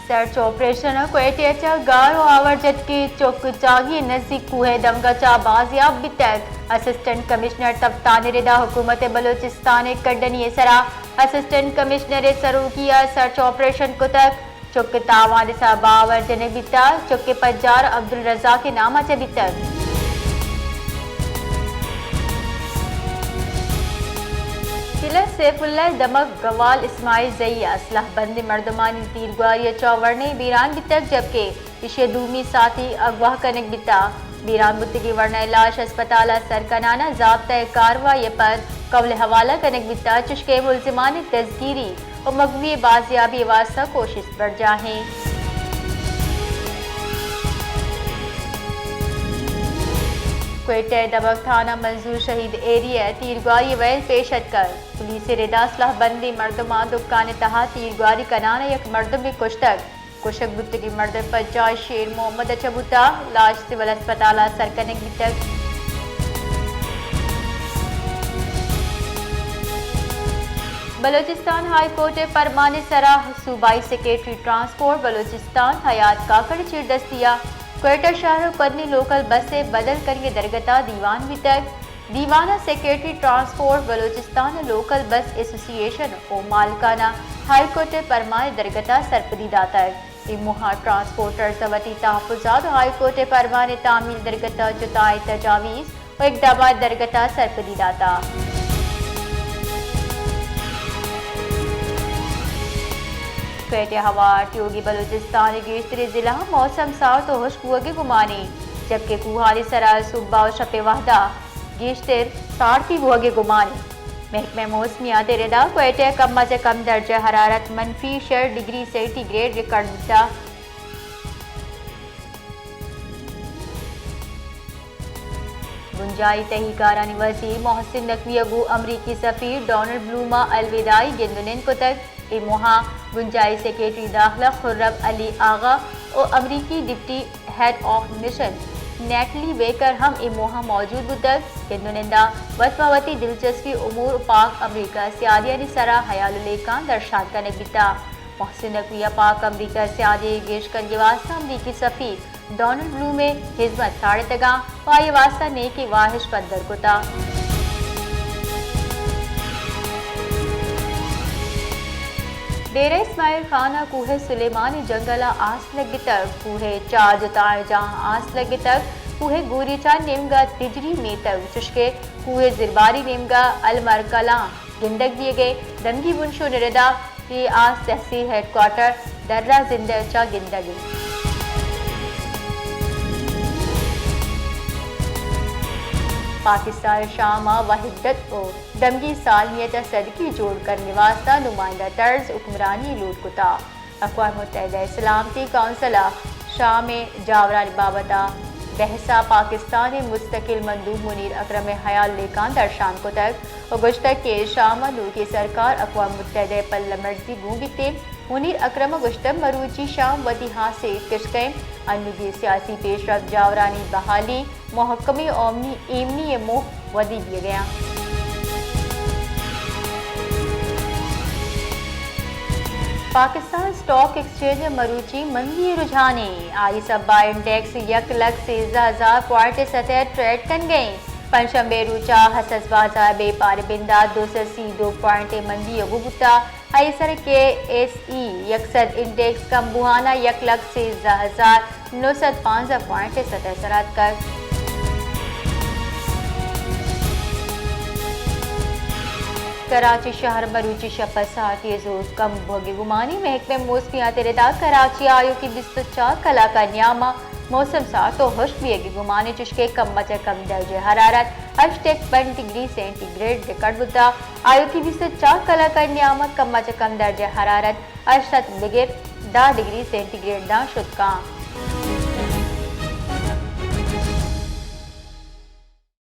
Search operation ءَ کوئٹہ ءَ چہ گار ءُ آور جتکیں چک چاگی نزیک کوہ ءِ دمگ ءَ چہ بازیاب بیتگ۔ اسسٹنٹ کمشنر تپتان ءِ ردا حکومت بلوچستان ءِ کڈنی ءِ سرا اسسٹنٹ کمشنر ءِ سروکی ءَ سرچ آپریشن کتگ۔ چک ءِ تاوان ءِ سبب ءَ آور جنگ بیتگ۔ چک ءِ پجار عبدالرزاق ءِ نام ءَ چہ بیتگ۔ ضلع سیف اللہ ءِ دمگ گوال اسماعیل زئی ءَ سلاہ بندیں مردمانی تیرگواری ءَ چہ ورنائی بیران بیتگ، جبکہ ایشی ءِ دومی ساتی اغوا کنگ بیتگ۔ بیران بوتگیں ورنائی لاش ہسپتال ءَ سر کنان ءَ ضابطہ ءِ کاروائی ءَ پد کبل ءِ حوالہ کنگ بیتگ، چشکہ ملزمانی دزگیری ءُ مگوی بازیابی ءِ واستہ کوشست برجاہ ایں۔ کوئٹہ ءِ دمگ تھانہ منظور شہید ایریا ءَ تیرگواری ءِ ویل پیش اتکگ۔ پولیس ءِ ردا سلاہ بندیں مردماں دکان ءِ تہا تیرگواری کنان ءَ یک مردمے کشتگ۔ کشگ بوتگیں مردم پجار شیر محمد ءَ چہ بوتگ، لاش سول ہسپتال ءَ سر کنگ بیتگ۔ بلوچستان ہائی کورٹ ءِ پرمان ءِ سرا صوبائی سیکرٹری ٹرانسپورٹ بلوچستان حیات کاکڑ ءِ چیردستی ءَ کوئٹہ شہر ءِ کدنی لوکل بس ءِ بدل کنگ ءِ درگت ءَ دیوان بیتگ۔ دیوان ءَ سیکرٹری ٹرانسپورٹ بلوچستان ءُ لوکل بس ایسوسی ایشن ءُ مالکان ءَ ہائی کورٹ ءِ پرمان ءِ درگت ءَ سرپدی داتگ۔ اے موہ ءَ ٹرانسپورٹرز ءَ وتی تحفظات ءُ ہائی کورٹ ءِ پرمان ءِ تعمیل درگت ءَ جتائیں تجاویز ءُ اقدامات درگت ءَ سرپدی داتگ۔ کوئٹہ ءِ ہوار تیوگیں بلوچستان ءِ گیشتریں ضلعاں موسم سارت ءُ ہشک بوگ ءِ گمان ایں، جبکہ کوہانی سرا صبح ءُ شپ ءِ وہدا گیشتر سارتی بوگ ءِ گمان ایں۔ محکمہ موسمیات ءِ ردا کوئٹہ ءَ کم ءَ چہ کم درجہ حرارت منفی شش ڈگری سینٹی گریڈ ریکارڈ بوتگ۔ بنجاہی تہی کارانی وزیر محسن نقوی ءَ گوں امریکی سفیر ڈونلڈ بلوم ءَ الوداعی گند ءُ نند کتگ۔ اے موہ ءَ بنجاہی سیکرٹری داخلہ خرم علی آغا ءُ امریکی deputy head of mission Natalie Baker ہم اے موہ ءَ موجود بوتگ۔ گند ءُ نند ءَ وت ماں وتی دلچسپی امور ءُ پاک امریکہ سیادیانی سرا ہیال ءُ لیکہاں درشان کنگ بیتگ۔ محسن نقوی ءَ پاک امریکہ سیادی ءِ گیش کنگ ءِ واستہ امریکی سفیر ڈونلڈ بلوم ءِ ہزمت ساڑتگاں ءُ آئی ءِ واستہ نیکیں واہش پدر کتگ۔ ڈیرہ اسماعیل خان ءَ کوہ سلیمان ءِ جنگل ءَ آس لگتگ۔ کوہ ءِ چار جتائیں جاہاں آس لگتگ۔ کوہ ءِ گوریچان نیمگ ءَ تجری میتگ، چشکہ کوہ ءِ زرباری نیمگ ءَ المر کلاں گندگ دیگ ءَ۔ دمگی بنشون ءِ ردا اے آس تحصیل ہیڈ کوارٹر درہ زندہ ءَ چہ گندگ اِنت۔ پاکستان ءَ شام ءَ وحدت ءُ دمگی سالمیت ءِ صدقی جوڑ کنگ ءِ واستہ نمائندہ طرز حکمرانی لوٹ کتگ۔ اقوام متحدہ ءِ سلامتی کونسل ءَ شام ءِ جاورانی بابت ءَ بحث ءَ پاکستان ءِ مستقل مندوب منیر اکرم ءِ ہیال لیکہاں درشان کتگ ءُ گوشتگ کہ شام ءَ نوکیں سرکار اقوام متحدہ ءِ پلہ مرزی گون بیت۔ منیر اکرم ءَ گوشتگ مروچی شام وتی ہاسیں اتکشکئیں انوگیں سیاسی پیشرفت، جاورانی بحالی، محکمیں اومنی ایمنی ءِ موہ ودی بیگ ءَ اَنت۔ پاکستان اسٹاک ایکسچینج ءَ مروچی مندی ءِ رجحانے، آئی سبا انڈیکس یک لکھ سیزدہ ہزار پوائنٹ ءِ سطح ءَ ٹریڈ کنگ ءَ اِنت۔ پنچ شنبے ءِ روچ ءَ ہشت ہزار بے پار بندات دو سد سی دو پوائنٹ ءِ مندی ءَ گون بوتگ۔ آئی ءِ سر ءَ کے ایس ای یک سد انڈیکس کم بوہان ءَ یک لکھ سیزدہ ہزار نو سد پانزدہ پوائنٹ ءِ سطح ءَ سر اتکگ۔ کراچی شہر ءَ مروچی شپ ءَ سارتی ءِ زور کم بوگ ءِ گمانے۔ محکمہ موسمیات ءِ ردا کراچی ءَ آیوکیں بیست ءُ چار کلاک ءِ نیام ءَ موسم سارت ءُ ہشک بیگ ءِ گمانے، چشکہ کم ءَ چہ کم درجہ حرارت ہشت ءُ پنچ ڈگری سینٹی گریڈ ریکارڈ بوتگ۔ آیوکیں بیست ءُ چار کلاک ءِ نیام ءَ کم ءَ چہ کم درجہ حرارت ہشت سد بگر دہ ڈگری سینٹی گریڈ داں شت کاں۔